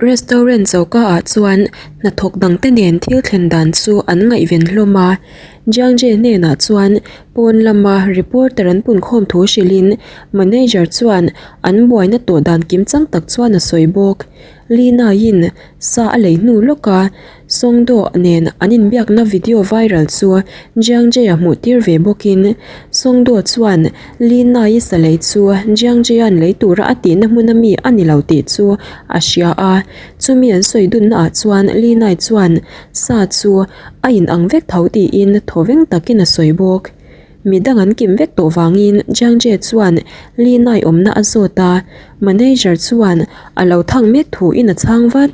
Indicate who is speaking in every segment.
Speaker 1: Restaurant choka ah chuan hnathawk dang te nen thil thlen dan chu an ngaihven hlawm a, Jiang Jie hnenah chuan pawn lama reporter an pun khawm thu hrilhin manager chuan an buaina tawh dan kim chang tak chuan a sawi bawk. Lina-in sa a lei hnu lawk a. Songdo nen an inbiakna video viral chu Jiang Jie-a hmuh tir ve bawkin Songdo chuan Li Nai-i sa lei chu Jiang Jie-a'n lei tura a tihna hmuna mi a ni lo tih chu a hria a, chumi an sawi dunnaah chuan Li Nai chuan sa chu a inang vek tho tiin thawveng takin a sawi bawk. Mi dang an kim vek tawh vangin Jiang Jie chuan Li Nai awmna a zawt a, manager chuan a lo thang mek thuin a chhang vat.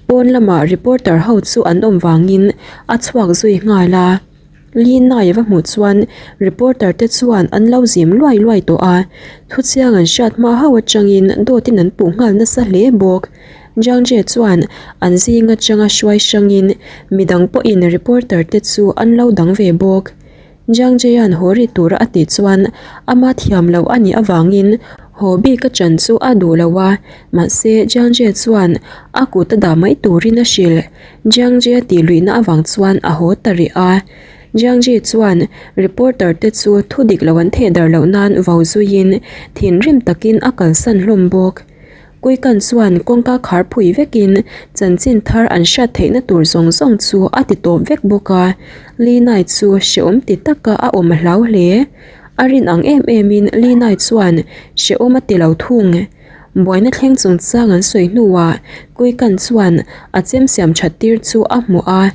Speaker 1: Pawn lamah reporter ho chu an awm vangin a chhuak zui nghal a, Li Nai va hmuh chuan reporter te chuan an lo zim luai luai tawh a, thuchiang an hriat hma ho atangin dawtin an puh nghal nasa hle bawk. Jiang Jie chuan an zing atanga hruai hrangin midang pawhin reporter te chu an lo dang ve bawk. Jiang Jie-a'n haw ri tura a tih chuan ama thiam loh a nih avangin haw bik a chan chu a duh lo a, mahse Jiang Jie chuan a kut a dah mai turin a hrilh. Jiang Jie tih luihna avang chuan a haw ta rih a. Jiang Jie chuan reporter te chu thu dik lo an theh dar loh nan vau zuiin thinrim takin a kalsan hlawm bawk. Kuikan chuan kawngka khar phui vekin chanchin thar an hriat theihna tur zawng zawng chu a ti tawp vek bawk a, Linai chu hrehawm ti taka a awm a hlau hle. A rin ang em emin Linai chuan hrehawm a ti lo thung. Buaina thleng chungchang an sawi hnuah Kuikan chuan a chem siam that tir chu a hmu a,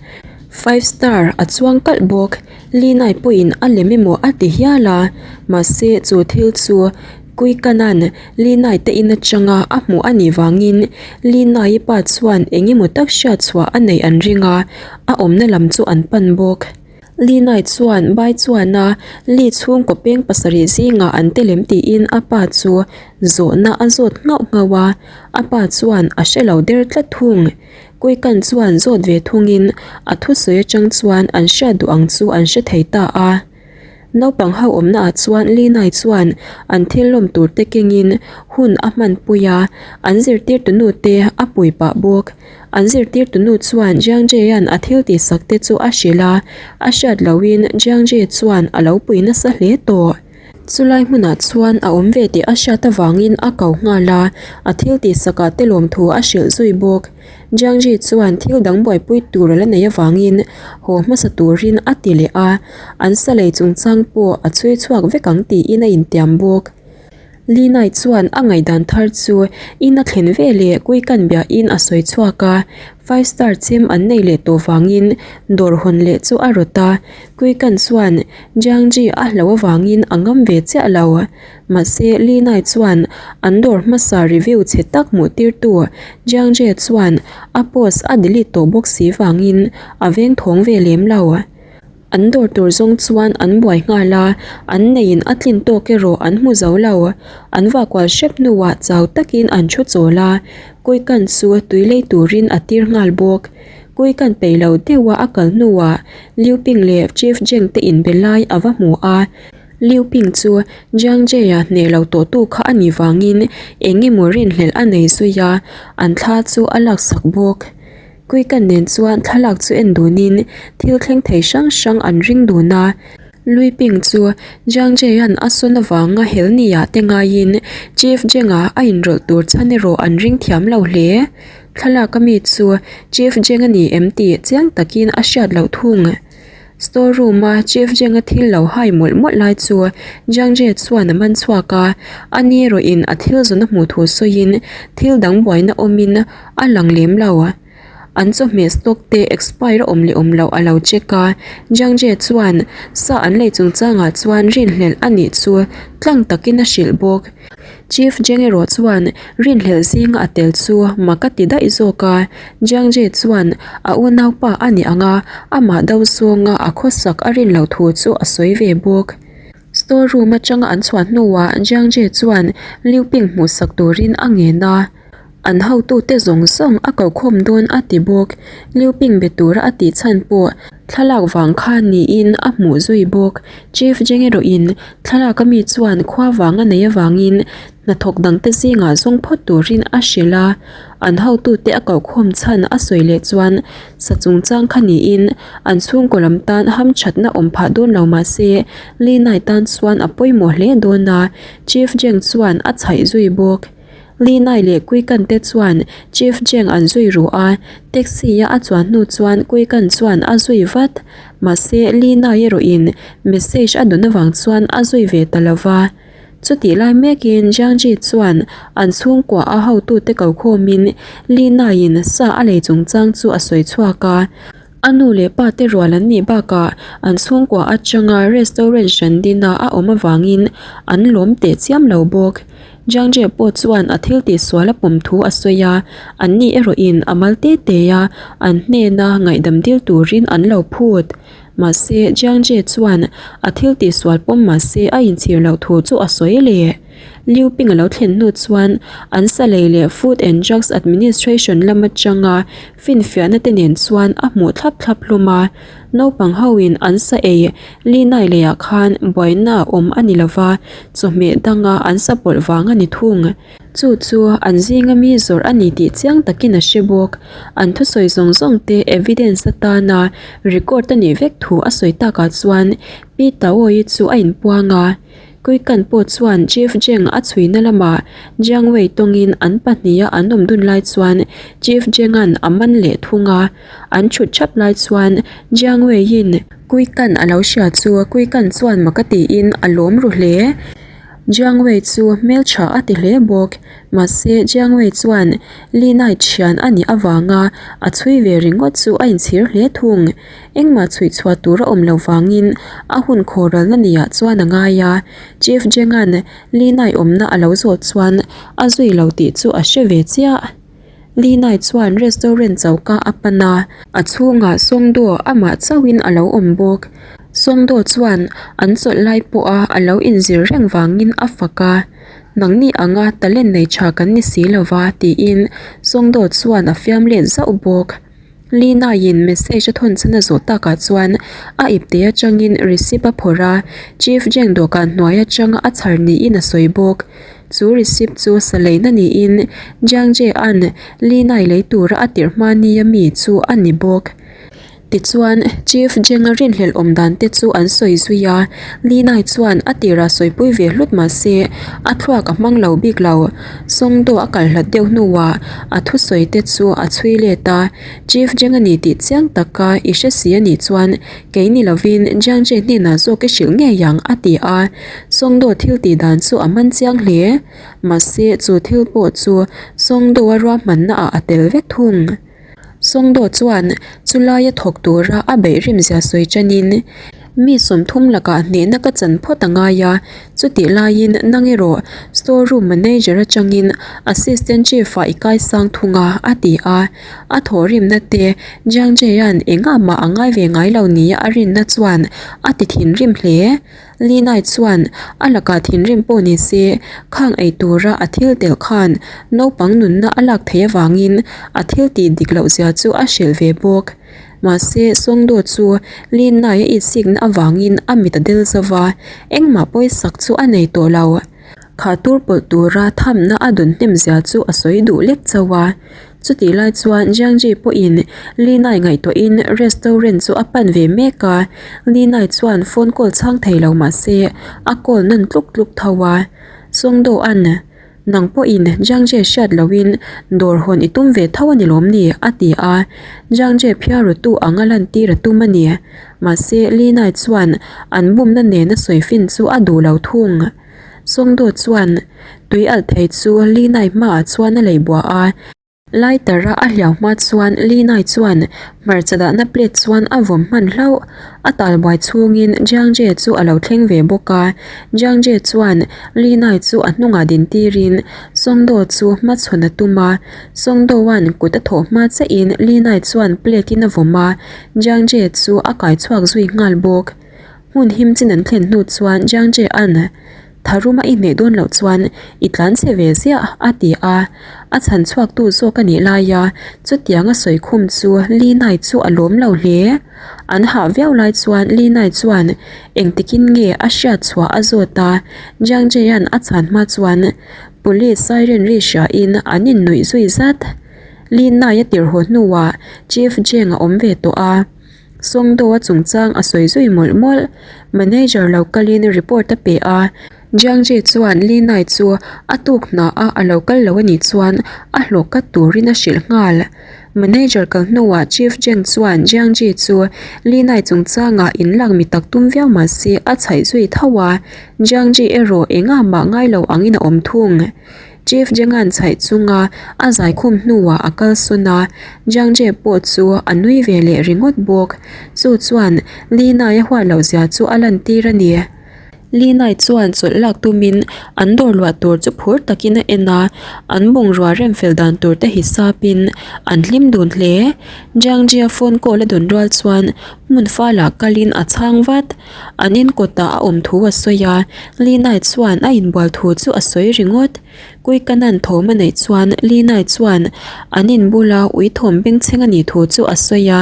Speaker 1: five star a chuang kalh bawk. Linai pawhin a lem emaw a ti hial a, mahse chu thil chu Kuikanan Linai te in atanga a hmuh a nih vangin Linai-i pa chuan eng emaw tak hriat chhuah a neih an ring a, a awmna lam chu an pan bawk. Linai chuan Bai chuana Li chhungkaw peng pasarih zingah an te lem tiin a pa chu zawhna a zawt nghauh nghauh a, a pa chuan a hre lo der tlat thung. Kuikan chuan zawt ve thungin a thusawi atang chuan an hriat duh ang chu an hre thei ta a. Naupang ho awmna ah chuan Linai chuan an thil lawm tur te kengin hun a hmanpui a, an zirtirtu nu te a pui pah bawk. An zirtirtu nu chuan Jiang Jie-a'n a thil tihsak te chu a hrilh a, a hriat lohin Jiang Jie chuan a lo pui nasa hle tawh. Chulai hmunah chuan a awm ve tih a hriat avangin a ko nghal a, a thil tihsakah te lawmthu a hrilh zui bawk. Jiangji chuan thil dang buaipui tur a la nei avangin haw hmasa turin a ti leh a, an sa lei chungchang pawh a chhui chhuak vek ang tiin a intiam bawk. Li Nai chuan a ngaihdan thar chu in a thlen ve leh Kuikan biahin a sawi chhuak a, five star chem an nei leh tawh vangin dawr hawn leh chu a rawt a, Kuikan chuan Jiangji a hlauh avangin a ngam ve chiah lo. Mahse, Li Nai chuan an dawr hmasa review chhe tak hmuh tirtu Jiang Jie chuan a post a delete tawh bawk si vangin a veng thawng ve lem lo. An dawr tur zawng chuan an buai nghal a, an neiin a tlin tawk erawh an hmu zo lo. An vakual hrep hnuah chau takin an thu chawl a, Kuikan chu tui lei turin a tir nghal bawk. Kuikan peih lo deuha a kal hnuah Liu Ping leh Chief Zheng te inbe lai a va hmu a. Liu Ping chu Jiang Jie-a hneh lo tawhtu kha a nih vangin eng emaw rinhlelh a nei zui a, an thla chu a laksak bawk. Kuikan nen chuan thlalak chu en dunin thil thleng thei hrang hrang an ring dun a. Lui Ping chu Jiang Jie-a'n a sawn avanga hel nia te ngaiin Chief Zheng-a a inrawlh tur chhan erawh an ring thiam lo hle. Thlalak ami chu Chief Zheng a ni em tih chiang takin a hriat loh thung. Store room a Chief Zheng a thil lo hai mawlh mawlh lai chu Jiang Jie chuan a man chhuak a, a ni erawh in a thil zawn a hmuh thu sawiin thil dang buaina awmin a lang lem lo. An chawhmeh stock te expire a awm leh awm loh a lo check a, Jiang Jie chuan sa an lei chungchangah chuan rinhlelh a nih chu tlang takin a hrilh bawk. Chief Zheng erawh chuan rinhlelh zinga a tel chu mak a ti daih zawk a, Jiang Jie chuan a unaupa a nih ang a, amah do zawnga a khawsak a rin loh thu chu a sawi ve bawk. Store room atanga an chhuah hnuah Jiang Jie chuan Liu Ping hmuhsak turin a ngen a. An hotute zawng zawng a kokhawm dawn a ti bawk. Liu Ping be tura a tih chhan pawh thlalak vang kha niin a hmuh zui bawk. Chief Zheng erawhin thlalak a mi chuan khua vang a neih avangin hnathawk dangte zingah zawng phawt turin a hrilh a. An hotute a kokhawm chhan a sawi leh chuan sa chungchang kha niin an chhungkaw lam tan hamthatna awm phah dawn lo mah se Li Nai tan chuan a pawimawh hle dawn a, Chief Zheng chuan a chhaih zui bawk. Li Nai leh Kui Kan te chuan Chief Zheng an zui ru a, taxi a a chuan hnu chuan Kui Kan chuan a zui vat. Mahse, Li Nai erawhin message a dawn avang chuan a zui ve ta lo va. Chutih lai mekin Jiang Ji chuan an chhungkua a hotute kokhawmin Li Naiin sa a lei chungchang chu a sawi chhuak a. A nu leh pa te rual an nih bakah an chhungkua atanga restaurant hran dina a awm avangin an lawm teh chiam lo bawk. Jiang Jie pawh chuan a thil tihsual a pawm thu a sawi a, an ni erawhin a mal te te a an hnena ngaihdam dil turin an lo phut. Mahse, Jiang Jie chuan a thil tihsual pawm mahse a inchhir loh thu chu a sawi leh. Liu Ping a lo thlen hnu chuan an salei leh Food and Drugs Administration lam atanga finfiahna te nen chuan a hmuh thlap thlap hlum a, naupang hoin an sa ei li nai leiah khan buaina a awm a ni lova, chawhmeh danga an sa pawlh vang a ni thung. Chu chu an zinga mi zawrh a ni tih chiang takin a hre bawk. An thusawi zawng zawng te evidence atana record a nih vek thu a sawi takah chuan Pi Taoyi chu a inpuang a. Kuikan pawh chuan Chief Zheng a chhuina lamah Jiang Wei tawngin an pahniha an awm dun lai chuan Chief Zheng-a'n a man leh thung a. An chhut thap lai chuan Jiang Wei-in Kuikan a lo hria chu Kuikan chuan mak a tiin a lawm ru hle. Jiang Wei chu hmeltha a ti hle bawk. Mahse Jiang Wei chuan Li Nai thian a nih avanga a chhui ve ringawt chu a inchhir hle thung. Engmah chhuih chhuah tur a awm lo vangin a hun khawralna niah chuan a ngai a, Chief Zhenga'n Li Nai awmna a lo zawh chuan a zui lo tih chu a hre ve chiah. Li Nai chuan restaurant choka a pan a, a chhungah Songdo amah chauhin a lo awm bawk. Songdo chuan an chawlh lai pawha a lo inzir reng vangin a fak a, Nangni anga talent nei tha kan ni si lova tiin Songdo chuan a fiam let zauh bawk. Lina-in message a thawn chhan a zawh takah chuan a ipte atangin receipt a phawrh a, Chief Zheng dawhkan hnuai atanga a chhar niin a sawi bawk. Chu receipt chu sa leina niin Jiang Jie-a'n Lina-i lei tura a tirh hma nia mi chu a ni bawk. Tichuan, Chief Zheng-a rinhlelh awm dan te chu an sawi zui a, Lina-i chuan a tirah sawipui ve hlut mah se a thluak a hmang lo bik lo. Sawngdaw a kal hlat deuh hnuah a thusawi te chu a chhui let a, Chief Zheng a ni tih chiang taka i hre si a nih chuan kei ni lovin Jiang Jie hnenah zawk i hrilh ngei ang a ti a, Sawngdaw thil tih dan chu a man chiang hle. Mahse chu thil pawh chu Sawngdaw-a ruahmanna ah a tel vek thung. Sawngdaw chuan chulaia thawk tura a beih rimzia sawi tanin, Mi 30 lakah hnehna ka chan phawt a ngai a, chutih laiin nang erawh store room manager atangin assistant chief ah i kaisang thung a, a ti a. A thawhrimna te Jiang Jie-a'n engah mah a ngai ve ngai lo nia a rinna chuan a ti thinrim hle. Li Nai chuan a lakah thinrim pawh ni se, khang ei tura a thil telh khan naupang nunna a lak theih avangin a thil tih dik loh zia chu a hrilh ve bawk. Mahse, Sawngdaw chu Li Nai a itsikna avangin a mit a del zo va, engmah pawisak chu a nei tawh lo. Kha tur pawlh tura thamna a dun hnem zia chu a sawi duh lek chauh a. Chutih lai chuan Jiang Ji pawhin Li Nai ngaihtuahin restaurant chu a pan ve mek a, Li Nai chuan phone call chhang thei lo mah se a call nawn tluk tluk tho a. Songdo an, Nang pawhin Jiang Jie hriat lohin dawr hawn i tum ve tho a ni lawm ni? a ti a, Jiang Jie phiarrutu anga lantir a tum a ni. Mahse Li Nai chuan an bumna nena sawi fin chu a duh lo thung. Sawngdaw chuan tui alh thei chu Linai hmaah chuan a lei buah a. Lighter a a hliau hma chuan Linai chuan hmarcha dahna plate chuan a vawm hman hlauh. A tal buai chhungin Jiang Jie chu a lo thleng ve bawk a. Jiang Jie chuan Linai chu a hnungah din tirin Sawngdaw chu hmachhawn a tum a. Sawngdawa'n kut a thawh hma chiahin Linai chuan plate in a vawm a, Jiang Jie chu a kai chhuak zui nghal bawk. Hmun him chin an thlen hnu chuan Jiang Jie-a'n, Tharuma i hneh dawn loh chuan i tlan chhe ve ziah, a ti a. A chhan chhuaktu zawk a nih laia chutiang a sawi khum chu Linai chu a lawm lo hle. An hah viau lai chuan Linai chuan engtikin nge a hriat chhuah a zawt a, Jiang Jie-a'n a chhan hma chuan police siren ri hriain an innuih zui zat. Linai a tirh haw hnuah Chief Jeng a awm ve tawh a. Sawngdaw-a chungchang a sawi zui mawlh mawlh. Manager lo kalin report a pe a, Jiang Jie chuan Li Nai chu a tuk hna a a lo kal lo a nih chuan a hlawh kat turin a hrilh nghal. Manager kal hnuah Chief Zheng chuan Jiang Jie chu Li Nai chungchangah inlak mi tak tum viau mah se a chhaih zui tho a, Jiang Jie erawh engah mah ngai lo angin a awm thung. Chief Jenga'n chhaih chunga a zaikhum hnuah a kal sawn a, Jiang Jie pawh chu a nui ve leh ringawt bawk. Chu chuan Li Nai a huat loh zia chu a lantir a ni. Li Nai chuan chawlh lak tumin an dawr luah tur chu phur takin a en a, an bungrua remfel dan tur te hisapin an hlim dun hle. Jiang Jie-a phone call a dawn rual chuan hmun falah kalin a chhang vat. An in kawtah a awm thu a sawi a, Linai chuan a inbual thu chu a sawi ringawt. Kuikanan thawm a neih chuan Linai chuan an in bula ui thawm bengchheng a nih thu chu a sawi a,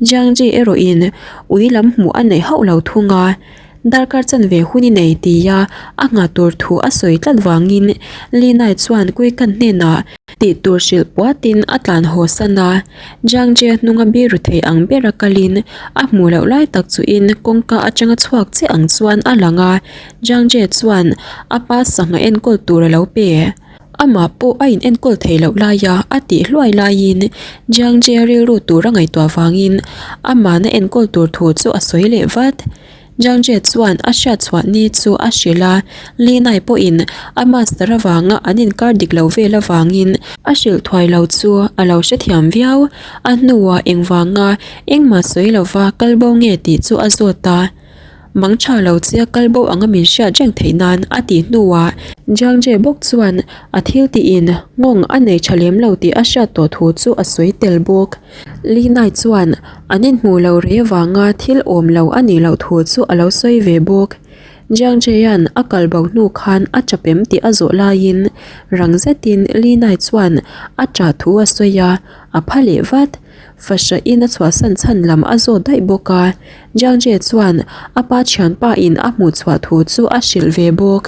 Speaker 1: Jiangji erawhin ui lam hmuh a neih hauh lo thung a. Darkar chanve hun i nei tia a nghah tur thu a sawi tlat vangin Linai chuan Kuikan hnenah Tih tur hrilh puatin a tlan haw san a, Jiangjia hnunga biru thei ang bera kalin a hmuh loh lai tak chuin kawngka atanga chhuak chiah ang chuan a lang a, Jiangjia chuan a pa sangha enkawl tur a lo pe. Amah pawh a inenkawl thei loh laia a tih hluai laiin Jiangjia rilru tur a ngaihtuah vangin amahna enkawl tur thu chu a sawi leh vat. Jiang Jie chuan a hriat chhuah ni chu a hrilh a, Li Nai pawhin a master avanga an inkar dik lo vel avangin a hrilh thuai lo chu a lo hrethiam viau. A hnuah engvanga engmah sawi lova kal bo nge tih chu a zawt a, Mang tha lo che a kal bo anga min hriat reng theih nan a tih hnuah Jiang Jie bawk chuan a thil tiin nghawng a nei tha lem lo tih a hriat tawh thu chu a sawi tel bawk. Li Nai chuan an inhmuh lo rei avanga thil awm lo a nih loh thu chu a lo sawi ve bawk. Jiang Jie-a'n a kal bo hnu khan a tap em tih a zawh laiin rang zetin Li Nai chuan a tah thu a sawi a, a pha leh vat. Fahrahin a chhuahsan chhan lam a zawt daih bawk a, Jiang Jie chuan a pa thianpa in a hmuh chhuah thu chu a hrilh ve bawk.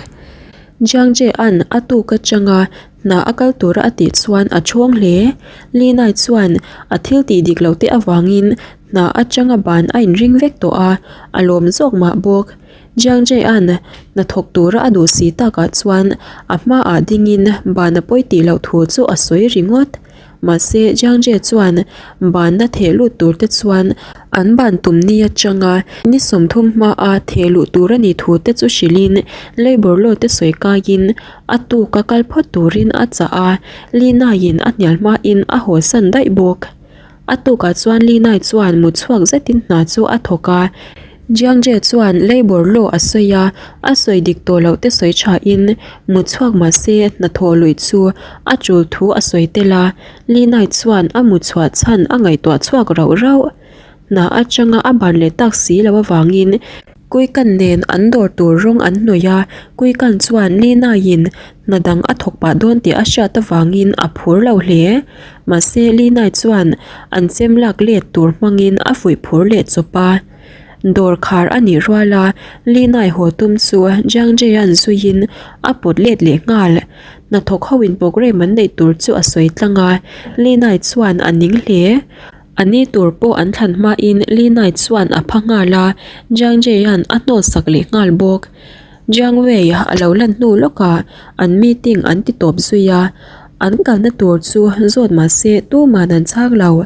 Speaker 1: Jiang Jie-a'n a tuk atanga Hna a kal tura a tih chuan a chhawng hle. Li Nai chuan a thil tih dik loh te avangin hna atanga ban a inring vek tawh a, a lawm zawk mah bawk. Jiang Jie-a'n hna thawk tura a duh si takah chuan a hmaah dingin ban a pawi tih loh thu chu a sawi ringawt. Mahse, Jiang Jie chuan banna theh lut tur te chuan an ban tum ni atanga ni 30 hmaa theh luh tur a nih thu te chu hrilhin labour law te sawi kaiin a tuk a kal phawt turin a chah a, Li Naiin a hnial hmain a hawsan daih bawk. A tukah chuan Li Nai chuan mut chhuak zetin hna chu a thawk a, Jiang Jie chuan labour law a sawi a, a sawi dik tawh loh te sawi thain mut chhuak mah se hnathawh luih chu a tul thu a sawi tel a, Li Nai chuan a mut chhuah chhan a ngaihtuah chhuak rauh rauh. Hna atanga a ban leh tak si loh avangin Kuikan nen an dawr tur rawng an hnawih a, Kuikan chuan Li Naiin hna dang a thawk pah dawn tih a hriat avangin a phur lo hle. Mahse Li Nai chuan an chem lak let tur hmangin a fuih phur leh chawp a. Dawr khar a nih rual a, Li Nai haw tum chu Jiang Jie-a'n zuiin a pawt let leh nghal. Hnathawk hoin programme an neih tur chu a sawi tlang a, Li Nai chuan a ning hle. A ni tur pawh an thlan hmain Li Nai chuan a pha nghal a, Jiang Jie-a'n a hnawl sak leh nghal bawk. Jiang Wei a lo lan hnu lawkah an meeting an ti tawp zui a, an kalna tur chu zawt mah se tuman an chhang lo.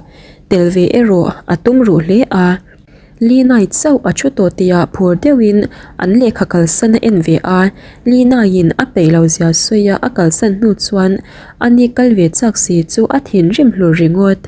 Speaker 1: Tel ve erawh a tum ruh hle a. Li Nai chauh a thu tawh tihah phur deuhin an lehkha kalsan a en ve a, Li Naiin a peih lo zia sawi a a kalsan hnu chuan a ni kal ve chak si chu a thinrim hlur ringawt.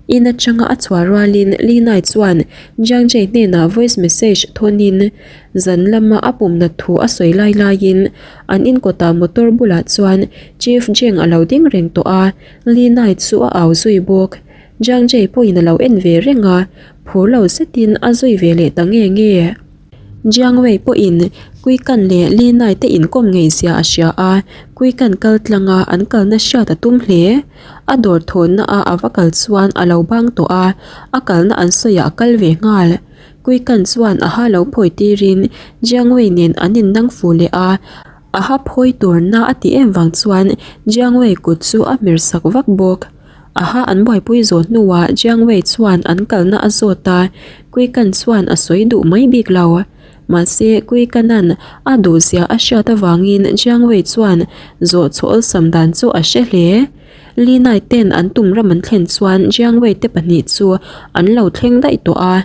Speaker 1: In atanga a chhuah rualin Li Nai chuan Jiang Jie hnenah voice message thawnin zan lama a pum nat thu a sawi lai laiin an inkawtah motor bulah chuan Chief Jeng a lo ding reng tawh a, Li Nai chu a au zui bawk. Jiang Jie pawhin a lo en ve reng a, phur lo zetin a zui ve leh ta nge nge. Jiang Wei pawhin Kuikan leh Li Nai te inkawm ngeizia a hria a, Kuikan kal tlanga an kalna hriat a tum hle. A dawr thawnna a a va kal chuan a lo bang tawh a, a kalna an sawiah a kal ve nghal. Kuikan chuan a ha lo phawi tirin Jiang Wei nen an innang fu leh a, a ha phawi turna a tih em vang chuan Jiang Wei kut chu a hmer sak vak bawk. A ha an buaipui zawh hnuah Jiang Wei chuan an kalna a zawt a, Kuikan chuan a sawi duh mai bik lo. Mahse, Kuikanan a duhzia a hriat avangin Jiang Wei chuan zawh chhuah awlsam dan chu a hre hle. Li Nai ten an tum ram an thlen chuan Jiang Wei te pahnih chu an lo thleng daih tawh a.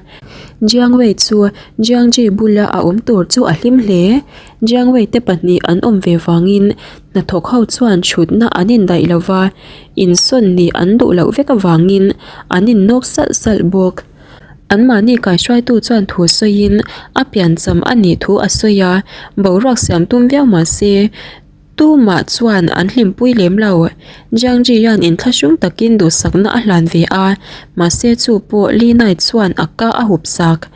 Speaker 1: Jiang Wei chu Jiang Ji bula a awm tur chu a hlim hle. Jiang Wei te pahnih an awm ve vangin hnathawk ho chuan thutna an indaih lo va, insawn nih an duh loh vek avangin an innawk salh salh bawk. Anmahni kaihruaitu chuan thu sawiin a piancham a nih thu a sawi a, boruak siam tum viau mah se tumah chuan an hlimpui lem lo. Jiang Ji-a'n inthlahrung takin duhsakna a hlan ve a, mahse chu pawh Li Nai chuan a ka a hup sak.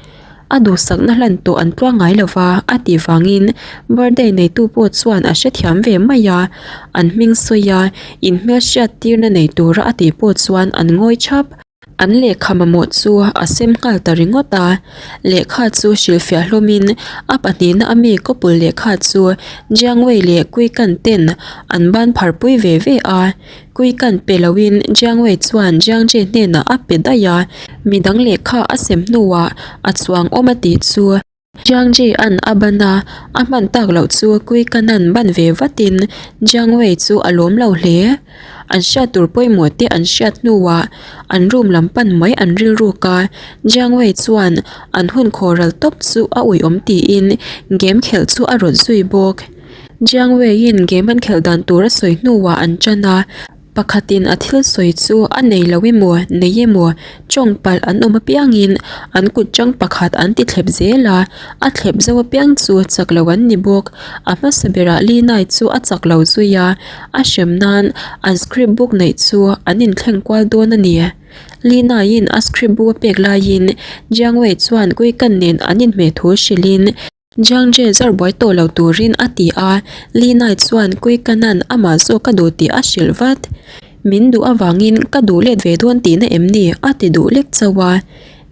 Speaker 1: A duhsakna hlan tawh an tluang ngai lo va, a tih vangin birthday neitu pawh chuan a hrethiam ve mai a, an hming sawi a, inhmelhriat tirna nei tura a tih pawh chuan an ngawi thap. An lehkha mamawh chu a sem nghal ta ringawt a, lehkha chu hrilhfiah hlawmin a pahnihna ami kawpul lehkha chu Jiang Wei leh Kui Kan ten an ban pharpui ve ve a, Kui Kan pe loin Jiang Wei chuan Jiang Jie hnenah a pe daih a, midang lehkha a sem hnuah a chuang awm a tih chu. Jiang Ji-a'n a ban a, a hman tak loh chu Kui Kanan ban ve vatin Jiang Wei chu a lawm lo hle. An hriat tur pawimawh te an hriat hnuah an room lam pan mai an rilruk a, Jiang Wei chuan an hun khawral tawp chu a uiawm tiin game khelh chu a rawt zui bawk. Jiang Wei-in game an khelh dan tur a sawi hnuah an tan a. Pakhatin a thil sawi chu a nei lo emaw, nei emaw, tawng palh an awm apiangin an kut chang pakhat an ti thlep zel a, a thlep zo apiang chu chak lo an ni bawk. A hmasa berah Li Nai chu a chak lo zui a, a hrem nan an script book neih chu an inthleng kual dawn a ni. Li Naiin a script book a pek laiin Jiang Wei chuan Kuikan nen an inhmeh thu hrilhin, Jiang Jie zar buai tawh lo turin a ti a, Li Nai chuan Kui Kanan amah zawk ka duh tih a hrilh vat. Min duh avangin ka duh let ve dawn tihna em ni? a ti duh lek chauh a.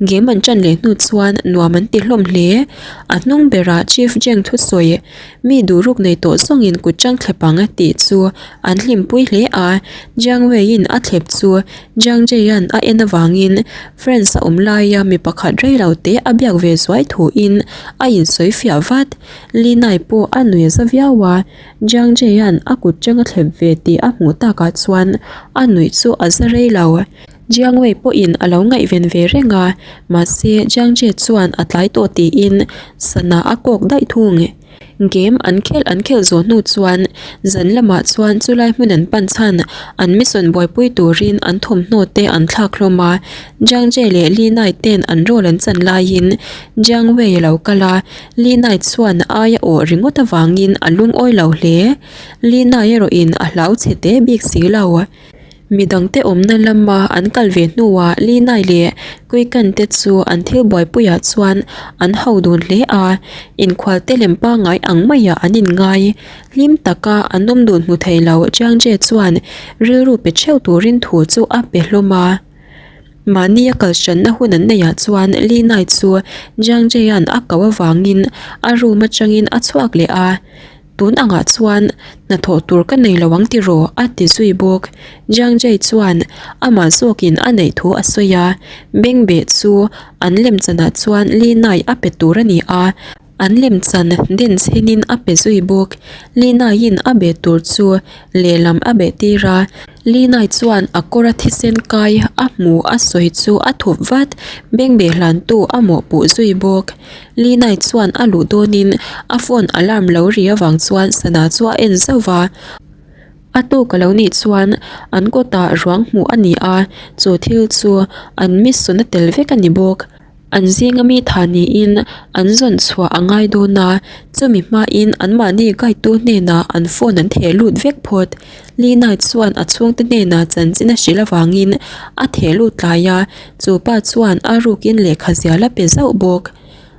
Speaker 1: Game an ṭan leh hnu chuan nuam an ti hlawm hle. A hnung berah Chief Jiang thusawi, Mi duh ruk nei tawh zawngin kut ṭang thlep ang tih chu an hlimpui hle a, Jiang Wei-in a thlep chu Jiang Jie-a'n a en avangin France a awm laia mi pakhat rei lo te a biak ve zuai thuin a insawi fiah vat. Li Nai pawh a nui za viau a, Jiang Jie-a'n a kut chang a thlep ve tih a hmuh takah chuan a nuih chu a za rei lo. Jiang Wei pawhin a lo ngaihven ve reng a, mahse Jiang Jie chuan a tlai tawh tiin sana a kawk daih thung. Game an khelh an khelh zawh hnu chuan zan lamah chuan chulai hmun an pan chhan an mission buaipui turin an thawmhnaw te an thlak hlawm a, Jiang Jie leh Li Nai ten an role an chan laiin Jiang Wei a lo kal a, Li Nai chuan ai a awh ringawt avangin a lungawi lo hle. Li Nai erawhin a hlau chhe te bik si lo. Midangte awmna lama an kal ve hnuah Li Nai leh Kui Kan te chu an thil buaipuiah chuan an ho dun hle a, inkhualte lem pangngai ang maiah an inngai. Hlim taka an awm dun hmu thei lo Chiang Jie chuan rilru pe theuh turin thu chu a pe hlawm a. Mahni a kal hranna hun an neihah chuan Li Nai chu Jiang Jie-a'n a ko avangin a room atangin a chhuak leh a. Tun angah chuan hnathawh tur ka nei lo ang tiraw? a ti zui bawk. Jiang Jie chuan amah zawkin a neih thu a sawi a, Bengbeh chu an lemchanah chuan Li Nai a pe tur a ni a, an lemchan den chhenin a pe zui bawk. Li Naiin a be tur chu lehlam a beh tir a, Li Nai chuan a kawra thisen kai a hmu a sawi chu a thup vat, Bengbeh hlantu a mawhpuh zui bawk. Li Nai chuan a luh dawnin a phone alarm lo ri avang chuan sana chu a en zauh va. A tawk a lo nih chuan an kawtah ruang hmuh a ni a, chu thil chu an mission a tel vek a ni bawk. An zinga mi tha niin an zawn chhuah a ngai dawn a, chumi hmain anmahni guide tu hnenah an phone an theh lut vek phawt. Li Nai chuan a chhungte hnenah chanchin a hrilh avangin a theh lut tlai a, chu pa chuan a rukin lehkha zial a pe zauh bawk.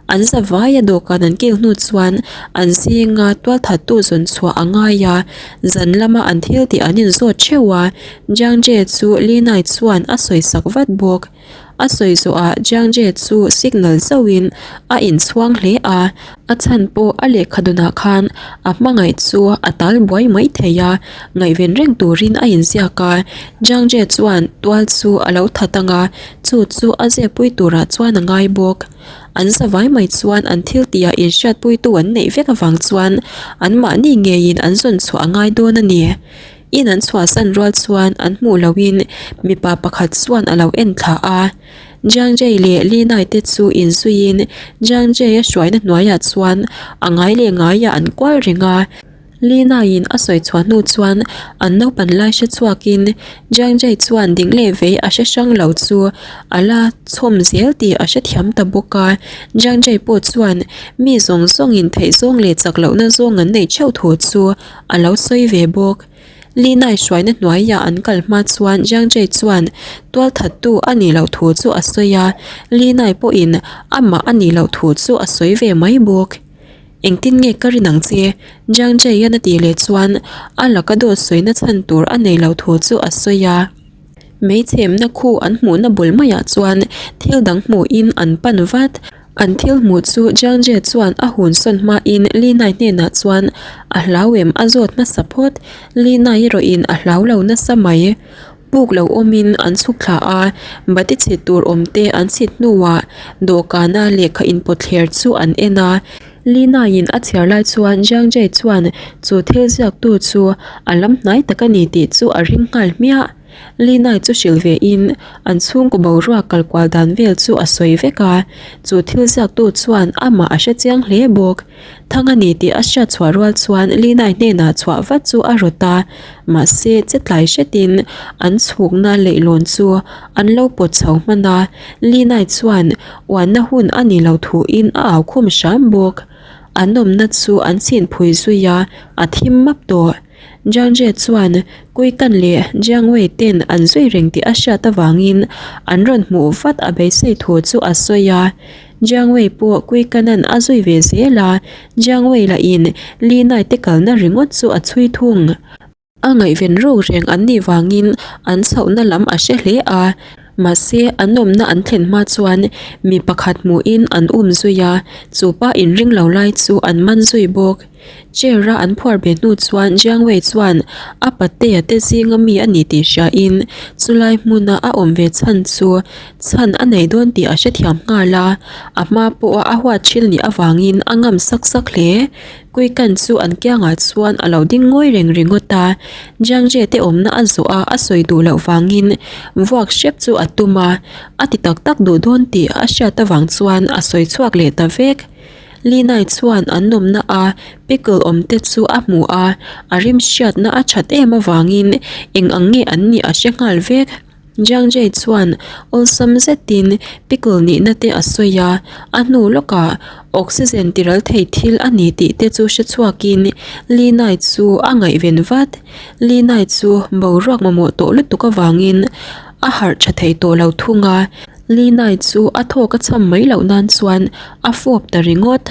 Speaker 1: An zavaia dawhkan an kil hnu chuan an zinga tualthattu zawn chhuah a ngai a, zan lama an thil tih an inzawt theuh a, Jiang Jie chu Li Nai chuan a sawi sak vat bawk. A sawi zawhah Jiang Jie chu signal zauhin a inchhuang hle a, a chhan pawh a lehkha dawnah khan a hmangaih chu a tal buai mai thei a, ngaihven reng turin a inziak a, Jiang Jie chuan tual chu a lo that ang a, chu chu a zepui turah chuan a ngai bawk. An zavai mai chuan an thil tihah inhriatpuitu an neih vek avang chuan anmahni ngeiin an zawn chhuah a ngai dawn a ni. In an chhuahsan rual chuan an hmuh lohin mipa pakhat chuan a lo en thla a. Jiang Jie leh Li Nai te chu inzuiin Jiang Jie a hruaina hnuaiah chuan a ngai leh ngaiah an kual reng a. Li Naiin a sawi chhuah hnu chuan an naupan lai hre chhuakin Jiang Jie chuan ding leh vei a hre hrang lo chu a la chhawm zel tih a hrethiam ta bawk a. Jiang Jie pawh chuan mi zawng zawngin theih zawng leh chak lohna zawng an neih theuh thu chu a lo sawi ve bawk. Li Nai hruaina hnuaiah an kal hma chuan Jiang Jie chuan tualthattu a nih loh thu chu a sawi a, Li Nai pawhin amah a nih loh thu chu a sawi ve mai bawk. Engtin nge ka rin ang che? Jiang Jie-a'n a tih leh chuan a laka dawt sawina chhan tur a nei lo thu chu a sawi a. Meichhemna khu an hmuhna bul maiah chuan thil dang hmuhin an pan vat. An thil hmuh chu Jiang Jie chuan a hun sawn hmain Li Nai hnenah chuan a hlau em a zawt hmasa phawt. Li Nai erawhin a hlau lo nasa mai. Puk lo awmin an chhuk thla a, bati chhit tur awm te an chhit hnuah dawhkana lehkha inpawtthler chu an en a. Li Naiin a chhiar lai chuan Jiang Jie chuan chu thil ziaktu chu a lam hnai tak a ni tih chu a ring nghal hmiah. Li Nai chu hrilh ve in an chhungkaw boruak kal kual dan vel chu a sawi vek a, chu thil ziaktu chuan amah a hrechiang hle bawk. Thang a ni tih a hriat chhuah rual chuan Linai hnenah chhuah vat chu a rawt a, mahse che tlai hretin an chhukna leihlawn chu an lo pawt chho hman a, Linai chuan uanna hun a ni lo thuin a au khum hram bawk. An awmna chu an chhinphui zui a, a thim map tawh. Jiang Jie chuan Kuikan leh Jiang Wei ten an zui reng tih a hriat avangin an rawn hmuh vat a beisei thu chu a sawi a. Jiang Wei pawh Kuikanan a zui ve zel a, Jiang Wei lahin Li Nai te kalna ringawt chu a chhui thung. A ngaihven ruk reng an nih vangin an chhohna lam a hre hle a, mahse an awmna an thlen hma chuan mi pakhat hmuhin an um zui a, chu pa inring lo lai chu an man zui bawk. Chair a an phuar ve hnu chuan Jiang Wei chuan a patea te zinga mi a ni tih hria in chulai hmuna a awm ve chhan chu chhan a nei dawn tih a hrethiam nghal a, a hma pawha a huat thil nih avangin a ngam sak sak hle. Kuikan chu an kiangah chuan a lo ding ngawi reng ringawt a, Jiang Jie te awmna a zawh a a sawi duh loh vangin vuak hrep chu a tum a, a ti tak tak duh dawn tih a hriat avang chuan a sawi chhuak leh ta vek. Li Nai chuan an nawmna a pickle awm te chu a hmu a, a rim hriatna a that em avangin eng ang nge an nih a hre nghal vek. Jiang Jie chuan awlsam zetin pickle nihna te a sawi a, a hnu lawkah oxygen tiral thei thil a ni tih te chu hre chhuakin Li Nai chu a ngaihven vat. Li Nai chu boruak mamawh tawh lutuk avangin a harh tha thei tawh lo thung a. Li Nai chu a thawk a cham mai loh nan chuan a fawp ta ringawt.